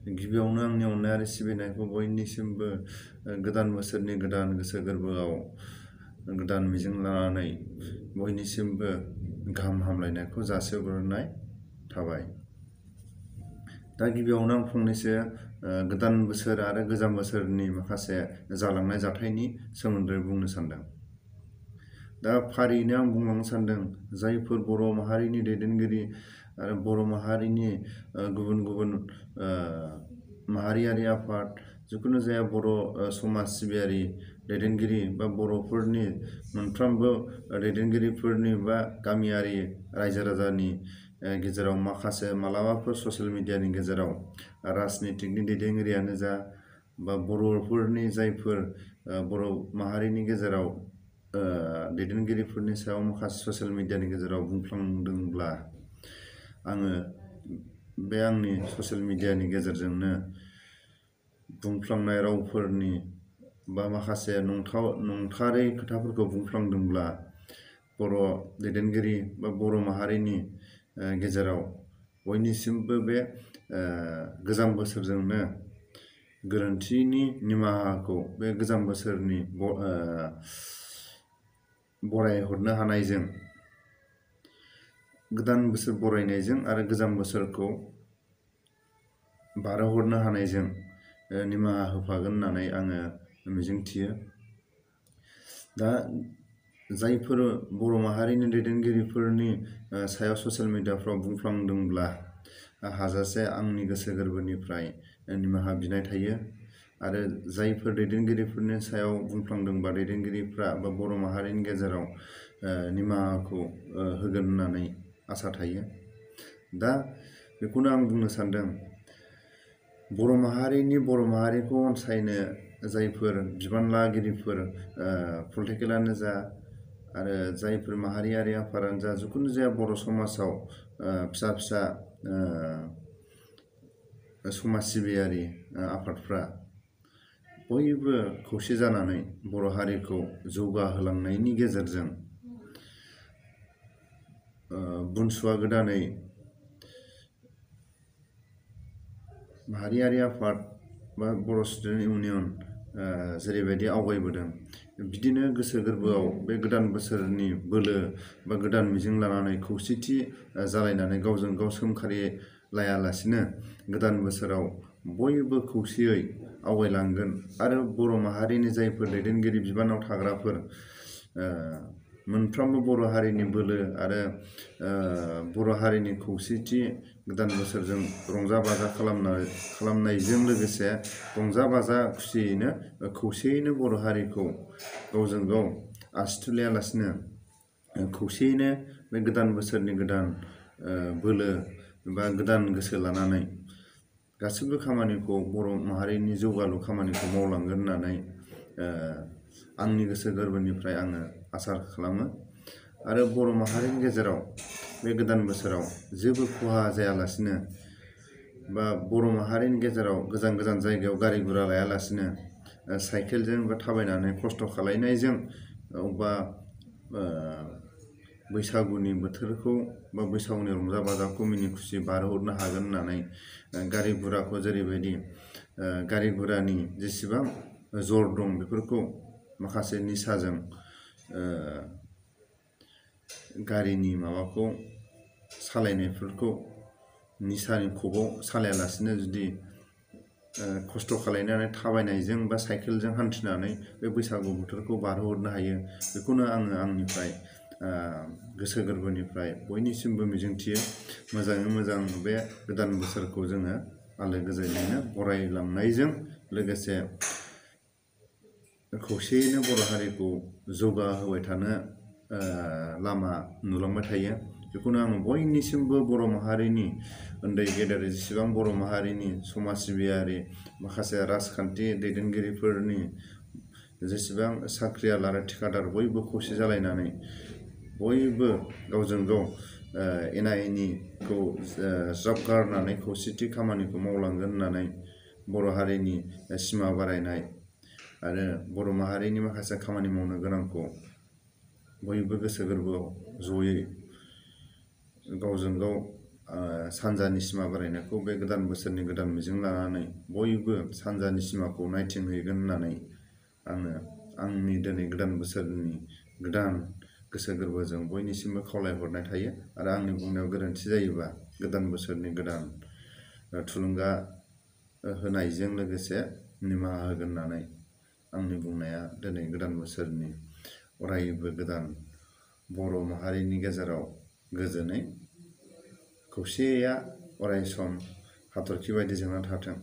गिबियावनो आंनि अननाय आरो सिबिनायखौ बयनिसिमबो गोदान बोसोरनि गोदान गोसो गोरबोआव गोदान मिजिं लानानै बयनिसिमबो गाहाम हामलायनायखौ जासिहरनाय थाबाय। दा गिबियावनो आं फंनैसो गोदान बोसोर आरो गोजाम बोसोरनि माखासे जालांनाय जाथायनि सोमोन्दै बुंनो सानदों। दा फारियैनो आं बुंलांनो सानदों जायफोर बर' माहारिनि दैदेनगिरि आरो बर' माहारिनि गुबुन गुबुन माहारियारि आफाद जिखुनु जाया बर' समाज सिबियारि दैदेनगिरि बा बर'फोरनि मोनफ्रोमबो दैदेनगिरिफोरनि बा गामियारि रायजो राजानि गेजेराव माखासे मालाबाफोर ससियेल मिडियानि गेजेराव राजनितिकनि दैदेनगिरियानो जा बा बर'फोरनि जायफोर बर' माहारिनि गेजेराव दैदेनगिरिफोरनि सायाव माखासे ससियेल मिडियानि गेजेराव बुंफ्लांदोंब्ला आङो बे आंनि ससियेल मिडियानि गेजेरजोंनो बुंफ्लांनाय रावफोरनि बा माखासे नंथारै खोथाफोरखौ बुंफ्लांदोंब्ला बर' दैदेनगिरि बा बर' माहारिनि गेजेराव बयनिसिमबो बे गोजाम बोसोरजोंनो गोरोन्थिनि निमाहाखौ बे गोजाम बोसोरनि बरायहरनो हानायजों गोदान बोसोर बरायनायजों आरो गोजाम बोसोरखौ बारहोहरनो हानायजों निमाहा होफागोन होननानै आङो मिजिंथियो। दा जायफोर बर' माहारिनि दैदेनगिरिफोरनि सायाव ससियेल मिडियाफ्राव बुंफ्लांदोंब्ला हाजासे आंनि गोसो गोरबोनिफ्राय निमाहा बिनाय थायो आरो जायफोर दैदेनगिरिफोरनि सायाव बुंफ्लांदोंबा दैदेनगिरिफ्रा बा बर' माहारिनि गेजेराव निमाहाखौ होगोन होननानै आसा थायो। दा बेखौनो आं बुंनो सानदों बर' माहारिखौ अनसायनो जायफोर बिबान लागिरिफोर पलिटिकेलानो जा आरो जायफोर माहारियारि आफादानो जा जिखुनु जाया बर' समाजाव फिसा फिसा समाज सिबियारि आफादफ्रा बयबो खौसे जानानै बर' हारिखौ जौगाहोलांनायनि गेजेरजों बुनसुवा गोदानै माहारियारि आफाद बा बर' स्टुडेन्ट इउनियन जेरैबायदि आवगायबोदों बिदिनो गोसो गोरबोआव बे गोदान बोसोरनि बोलो बा गोदान मिजिं लानानै खौसेथि जालायनानै गावजों गाव सोमखारि लायालासिनो गोदान बोसोराव बयबो खौसेयै आवगायलांगोन आरो बर' माहारिनि जायफोर दैदेनगिरि बिबानाव थाग्राफोर मोनफ्रोमबो बर' हारिनि बोलो आरो बर' हारिनि खौसेथि गोदान बोसोरजों रंजा बाजा खालामनायजों लोगोसे रंजा बाजा खुसियैनो खौसेयैनो बर' हारिखौ गावजों गाव आसि थुलायालासिनो खौसेयैनो बे गोदान बोसोरनि गोदान बोलो बा गोदान गोसो लानानै गासिबो खामानिखौ बर' माहारिनि जौगालु खामानिखौ मावलांगोन होननानै आंनि गोसो गोरबोनिफ्राय आङो आसा खालामो आरो बर' माहारिनि गेजेराव बे गोदान बोसोराव जेबो खहा जायालासिनो बा बर' माहारिनि गेजेराव गोजान गोजान जायगायाव गारि गुरा लायालासिनो साइकेलजों बा थाबायनानै खस्थ' खालायनायजों बा बैसागुनि बोथोरखौ बा बैसागुनि रंजा बाजाखौ मिनि खुसि बारहोहरनो हागोन होननानै गारि गुराखौ जेरैबायदि गारि गुरानि जेसेबां जर दं बेफोरखौ माखासे निसाजों गारिनि माबाखौ सालायनायफोरखौ निसानि खबाव सालायालासिनो जुदि खस्थ' खालायनानै थाबायनायजों बा साइकेलजों हान्थिनानै बे बैसागु बोथोरखौ बारहोहरनो हायो बेखौनो आङो आंनिफ्राय गोसो गोरबोनिफ्राय बयनिसिमबो मिजिंथियो मोजाङै मोजां बे गोदान बोसोरखौ जोङो आलो गोजोनैनो बरायलांनायजों लोगोसे खौसेयैनो बर' हारिखौ जौगाहोबाय थानो लामा नुलांबाय थायो बेखौनो आङो बयनिसिमबो बर' माहारिनि उन्दै गेदेर जेसेबां बर' माहारिनि समाज सिबियारि माखासे राजखान्थि दैदेनगिरिफोरनि जेसेबां साख्रियाल आरो थिखादार बयबो खौसे जालायनानै बयबो गावजों गाव एना एनिखौ ज्राब गारनानै खौसेथि खामानिखौ मावलांगोन होननानै बर' हारिनि सिमा बारायनाय आरो बर' माहारिनि माखासे खामानि मावनो गोनांखौ बयबो गोसो गोरबोआव जयै गावजों गाव सानजानि सिमा बारायनायखौ बे गोदान बोसोरनि गोदान मिजिं लानानै बयबो सानजानि सिमाखौ नायथिंहैगोन होननानै आङो आंनि दिनै गोदान बोसोरनि गोदान गोसो गोरबोजों बयनिसिमबो खावलायहरनाय थायो। आरो आंनि बुंनायाव गोरोन्थि जायोबा गोदान बोसोरनि गोदान थुलुंगा होनायजों लोगोसे निमाहा होगोन होननानै आंनि बुंनाया दिनै गोदान बोसोरनि अरायबो गोदान बर' माहारिनि गेजेराव गोजोनै खौसेया अराय सम हाथरखि बायदि जोंना थाथों।